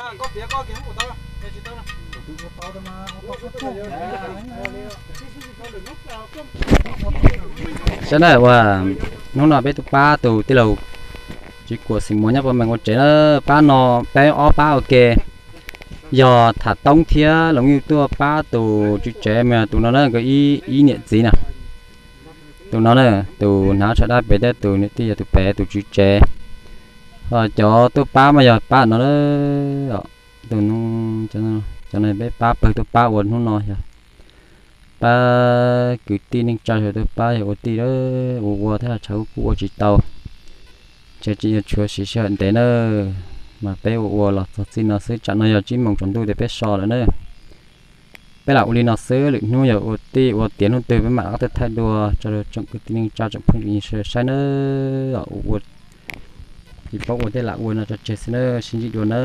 Saib na, ua hnub no peb tuaj pab tus tij laug Tswv Kuam Xeem Muas nyob Paj Meem ua tsev na, pab no peb ob pab ua ke. Yog tham toob thiab los yeej tuaj pab tus tswv tsev mas tus no na, nkawd ib niam txiv na. Tus no na, tus hnav tsho dab pem thiab tus niam tij yog tus pem tus tswv tsev. Ho cov tuaj pab mas yog pab no na. Tus, cov no peb pab pawg tuaj pab ua hnub no yog pab kwv tij neej tsa sawv tuaj pab yog ua tij, ua ua thiab tshav kub kub ua tsis tau, ces tseem yuav tshuav siv sij hawm ntev na. Mas peb ua ua los txog txij no xwb, tsam no yog tsib moos tsaus ntuj ces peb so lawm na. Peb lam ua li no xwb, lwm hnub yog ua tij ua tiav hnub twg peb mam rov qab tuaj thaij dua tso rau tsoom kwv tij neej tsa tsoom phooj ywg sawv daws saib na. Ua, tsis paub ua tej lam ua no tso tseg xwb na, sib ntsib dua na.